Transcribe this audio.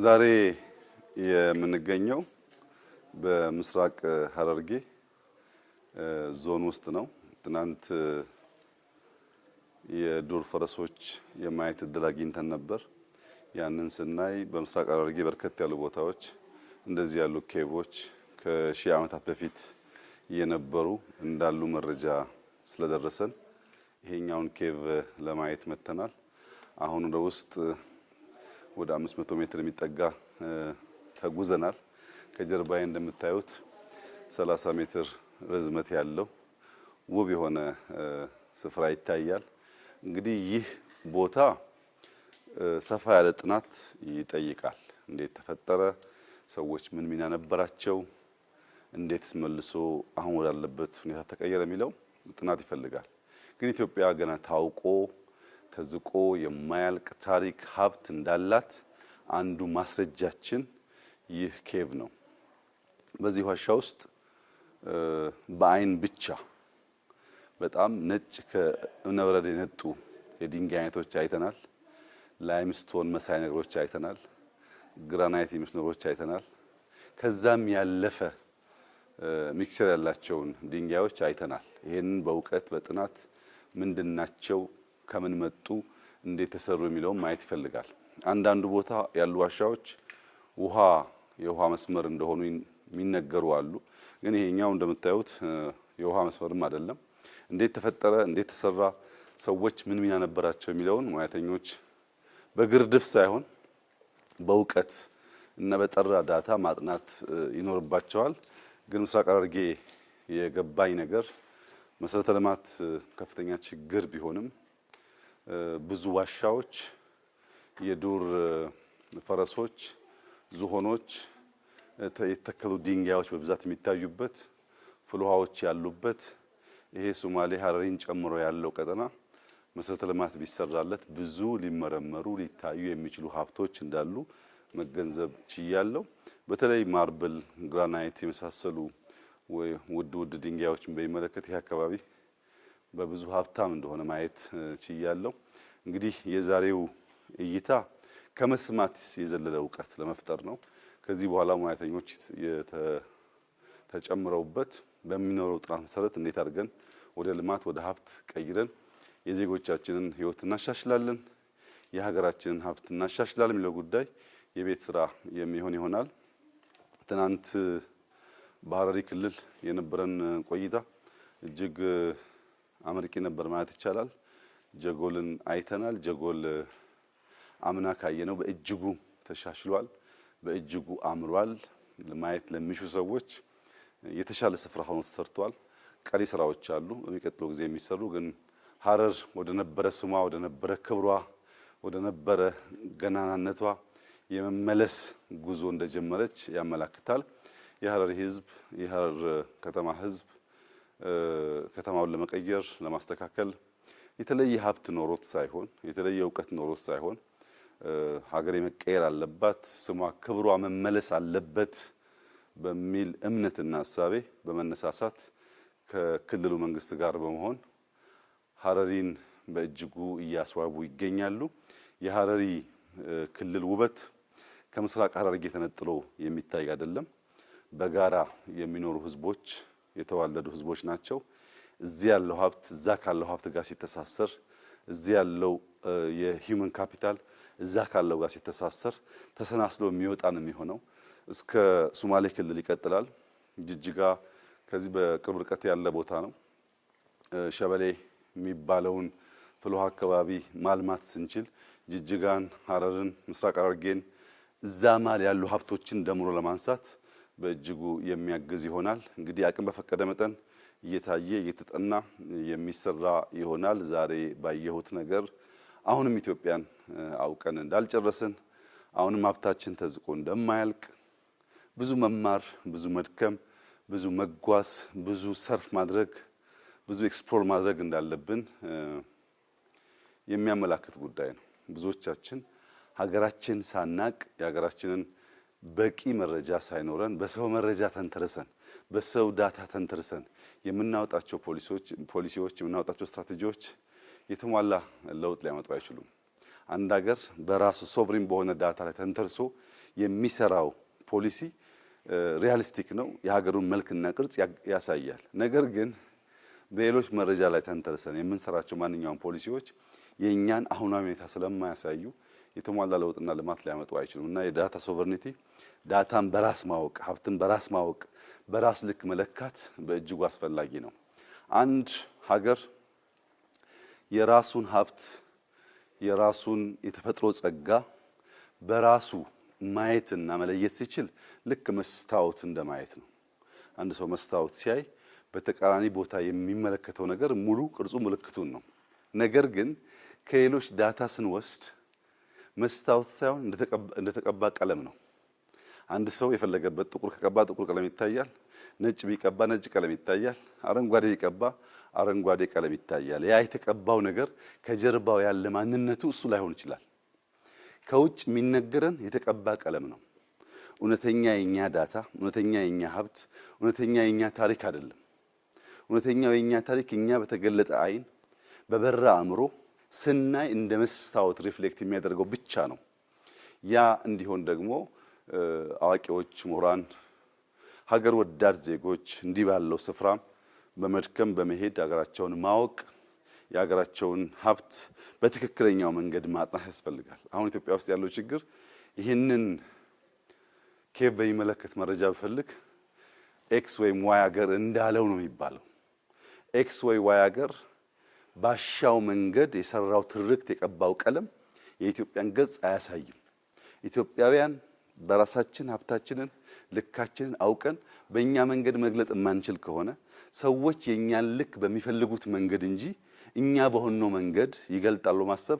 ዛሬ የምንገኘው በምስራቅ ሐረርጌ ዞን ውስጥ ነው። ትናንት የዱር ፈረሶች የማየት እድል አግኝተን ነበር። ያንን ስናይ በምስራቅ ሐረርጌ በርከት ያሉ ቦታዎች እንደዚህ ያሉ cave ኦች ከሺህ ዓመታት በፊት የነበሩ እንዳሉ መረጃ ስለደረሰን ይሄኛውን cave ለማየት መጥተናል። አሁን ወደ ውስጥ ወደ 500 ሜትር የሚጠጋ ተጉዘናል። ከጀርባዬ እንደምታዩት 30 ሜትር ርዝመት ያለው ውብ የሆነ ስፍራ ይታያል። እንግዲህ ይህ ቦታ ሰፋ ያለ ጥናት ይጠይቃል። እንዴት ተፈጠረ? ሰዎች ምን ሚና ነበራቸው? እንዴትስ መልሶ አሁን ወዳለበት ሁኔታ ተቀየረ የሚለው ጥናት ይፈልጋል። ግን ኢትዮጵያ ገና ታውቆ ተዝቆ የማያልቅ ታሪክ ሀብት እንዳላት አንዱ ማስረጃችን ይህ cave ነው። በዚህ ዋሻ ውስጥ በአይን ብቻ በጣም ነጭ ከእብነበረድ የነጡ የድንጋይ አይነቶች አይተናል። Limestone መሳይ ነገሮች አይተናል። ግራናይት የሚመስሉ ነገሮች አይተናል። ከዛም ያለፈ mixture ያላቸውን ድንጋዮች አይተናል። ይህንን በእውቀት በጥናት ምንድናቸው፣ ከምን መጡ፣ እንዴት ተሰሩ የሚለውን ማየት ይፈልጋል። አንዳንዱ ቦታ ያሉ ዋሻዎች ውሃ የውሃ መስመር እንደሆኑ የሚነገሩ አሉ። ግን ይሄኛው እንደምታዩት የውሃ መስመርም አይደለም። እንዴት ተፈጠረ፣ እንዴት ተሰራ፣ ሰዎች ምን ሚና ነበራቸው የሚለውን ሙያተኞች በግርድፍ ሳይሆን በእውቀት እና በጠራ data ማጥናት ይኖርባቸዋል። ግን ምስራቅ ሐረርጌ የገባኝ ነገር መሰረተ ልማት ከፍተኛ ችግር ቢሆንም ብዙ ዋሻዎች፣ የዱር ፈረሶች፣ ዝሆኖች፣ የተተከሉ ድንጋዮች በብዛት የሚታዩበት ፍልውሃዎች ያሉበት ይሄ ሶማሌ ሐረሪን ጨምሮ ያለው ቀጠና መሰረተ ልማት ቢሰራለት ብዙ ሊመረመሩ ሊታዩ የሚችሉ ሀብቶች እንዳሉ መገንዘብ ችያለሁ። በተለይ marble፣ ግራናይት የመሳሰሉ ውድ ውድ ድንጋዮችን በሚመለከት ይህ አካባቢ በብዙ ሀብታም እንደሆነ ማየት ችያለሁ። እንግዲህ የዛሬው እይታ ከመስማት የዘለለ እውቀት ለመፍጠር ነው። ከዚህ በኋላ ሙያተኞች ተጨምረውበት በሚኖረው ጥናት መሰረት እንዴት አድርገን ወደ ልማት ወደ ሀብት ቀይረን የዜጎቻችንን ሕይወት እናሻሽላለን፣ የሀገራችንን ሀብት እናሻሽላለን የሚለው ጉዳይ የቤት ስራ የሚሆን ይሆናል። ትናንት በሐረሪ ክልል የነበረን ቆይታ እጅግ አመርቂ ነበር ማለት ይቻላል። ጀጎልን አይተናል። ጀጎል አምና ካየነው በእጅጉ ተሻሽሏል፣ በእጅጉ አምሯል። ለማየት ለሚሹ ሰዎች የተሻለ ስፍራ ሆኖ ተሰርቷል። ቀሪ ስራዎች አሉ በሚቀጥለው ጊዜ የሚሰሩ፣ ግን ሐረር ወደ ነበረ ስሟ፣ ወደ ነበረ ክብሯ፣ ወደ ነበረ ገናናነቷ የመመለስ ጉዞ እንደጀመረች ያመላክታል። የሐረሪ ህዝብ፣ የሐረር ከተማ ህዝብ ከተማውን ለመቀየር ለማስተካከል የተለየ ሀብት ኖሮት ሳይሆን፣ የተለየ እውቀት ኖሮት ሳይሆን ሀገር መቀየር አለባት፣ ስሟ ክብሯ መመለስ አለበት በሚል እምነትና እሳቤ በመነሳሳት ከክልሉ መንግስት ጋር በመሆን ሐረሪን በእጅጉ እያስዋቡ ይገኛሉ። የሐረሪ ክልል ውበት ከምስራቅ ሐረርጌ ተነጥሎ የሚታይ አይደለም። በጋራ የሚኖሩ ህዝቦች፣ የተዋለዱ ህዝቦች ናቸው። እዚህ ያለው ሀብት እዛ ካለው ሀብት ጋር ሲተሳሰር፣ እዚህ ያለው የ human capital እዛ ካለው ጋር ሲተሳሰር ተሰናስሎ የሚወጣ ነው የሚሆነው። እስከ ሶማሌ ክልል ይቀጥላል። ጅጅጋ ከዚህ በቅርብ ርቀት ያለ ቦታ ነው። ሸበሌ የሚባለውን ፍልውሃ አካባቢ ማልማት ስንችል ጅጅጋን፣ ሐረርን፣ ምስራቅ ሐረርጌን እዛ ማል ያሉ ሀብቶችን ደምሮ ለማንሳት በእጅጉ የሚያግዝ ይሆናል። እንግዲህ አቅም በፈቀደ መጠን እየታየ እየተጠና የሚሰራ ይሆናል። ዛሬ ባየሁት ነገር አሁንም ኢትዮጵያን አውቀን እንዳልጨረስን፣ አሁንም ሀብታችን ተዝቆ እንደማያልቅ፣ ብዙ መማር፣ ብዙ መድከም፣ ብዙ መጓዝ፣ ብዙ surf ማድረግ፣ ብዙ explore ማድረግ እንዳለብን የሚያመላክት ጉዳይ ነው። ብዙዎቻችን ሀገራችን ሳናቅ፣ የሀገራችንን በቂ መረጃ ሳይኖረን፣ በሰው መረጃ ተንተርሰን፣ በሰው data ተንተርሰን የምናወጣቸው ፖሊሲዎች፣ የምናወጣቸው ስትራቴጂዎች የተሟላ ለውጥ ሊያመጡ አይችሉም። አንድ ሀገር በራሱ sovereign በሆነ data ላይ ተንተርሶ የሚሰራው ፖሊሲ realistic ነው፣ የሀገሩን መልክና ቅርጽ ያሳያል። ነገር ግን በሌሎች መረጃ ላይ ተንተርሰን የምንሰራቸው ማንኛውም ፖሊሲዎች የእኛን አሁናዊ ሁኔታ ስለማያሳዩ የተሟላ ለውጥና ልማት ሊያመጡ አይችሉም እና የ data sovereignty፣ data ን በራስ ማወቅ፣ ሀብትን በራስ ማወቅ፣ በራስ ልክ መለካት በእጅጉ አስፈላጊ ነው። አንድ ሀገር የራሱን ሀብት፣ የራሱን የተፈጥሮ ጸጋ በራሱ ማየትና መለየት ሲችል ልክ መስታወት እንደማየት ነው። አንድ ሰው መስታወት ሲያይ በተቃራኒ ቦታ የሚመለከተው ነገር ሙሉ ቅርጹ ምልክቱን ነው። ነገር ግን ከሌሎች data ስንወስድ መስታወት ሳይሆን እንደተቀባ ቀለም ነው። አንድ ሰው የፈለገበት ጥቁር ከቀባ ጥቁር ቀለም ይታያል። ነጭ ቢቀባ ነጭ ቀለም ይታያል። አረንጓዴ ቢቀባ አረንጓዴ ቀለም ይታያል። ያ የተቀባው ነገር ከጀርባው ያለ ማንነቱ እሱ ላይሆን ይችላል። ከውጭ የሚነገረን የተቀባ ቀለም ነው። እውነተኛ የኛ data፣ እውነተኛ የኛ ሀብት፣ እውነተኛ የኛ ታሪክ አይደለም። እውነተኛው የኛ ታሪክ እኛ በተገለጠ አይን በበራ አእምሮ ስናይ እንደ መስታወት reflect የሚያደርገው ብቻ ነው። ያ እንዲሆን ደግሞ አዋቂዎች፣ ምሁራን፣ ሀገር ወዳድ ዜጎች እንዲህ ባለው ስፍራ በመድከም በመሄድ ሀገራቸውን ማወቅ፣ የሀገራቸውን ሀብት በትክክለኛው መንገድ ማጥናት ያስፈልጋል። አሁን ኢትዮጵያ ውስጥ ያለው ችግር ይህንን cave በሚመለከት መረጃ ብፈልግ X ወይም Y ሀገር እንዳለው ነው የሚባለው። X ወይ Y ሀገር ባሻው መንገድ የሰራው ትርክት፣ የቀባው ቀለም የኢትዮጵያን ገጽ አያሳይም። ኢትዮጵያውያን በራሳችን ሀብታችንን ልካችንን አውቀን በእኛ መንገድ መግለጥ የማንችል ከሆነ ሰዎች የእኛን ልክ በሚፈልጉት መንገድ እንጂ እኛ በሆነው መንገድ ይገልጣሉ ማሰብ